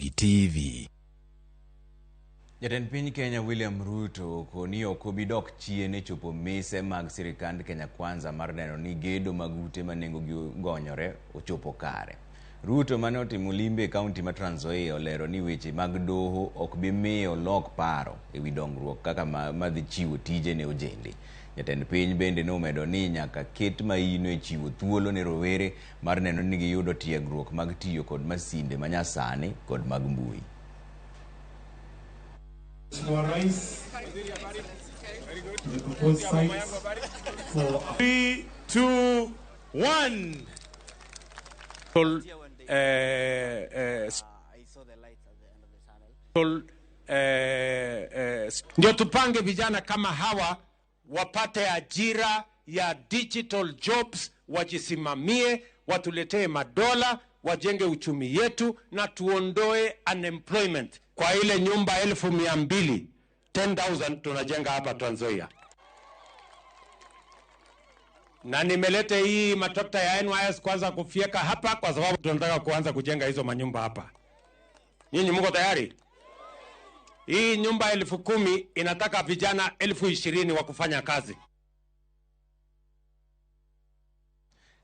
Ramogi TV. Jatend piny Kenya William Ruto okoni ok obi dok chien e chopo mise mag sirikand Kenya Kwanza mar neno ni gedo mag ute ma nengogi ogonyore ochopo kare. Ruto mane otimo limbe e kaunti ma Trans Nzoia olero ni weche mag doho ok bi miyo olok paro e wi dongruok kaka madhi chiwo tije ne ojende. Jatend piny bende nomedo ni nyaka ket maino e chiwo thuolo ne rowere mar neno ni giyudo tiegruok mag tiyo kod masinde manyasani kod mag mbui. Mheshimiwa Rais, the proposed sites for 3, 2, 1. Ndio tupange vijana kama hawa wapate ajira ya digital jobs, wajisimamie, watuletee madola, wajenge uchumi yetu na tuondoe unemployment. Kwa ile nyumba 200,000, 10,000 tunajenga hapa Trans Nzoia. Na nimeleta hii matrakta ya NYS kwanza kufyeka hapa kwa sababu tunataka kuanza kujenga hizo manyumba hapa. Nyinyi mko tayari? Hii nyumba 10,000 inataka vijana 20,000 wa kufanya kazi.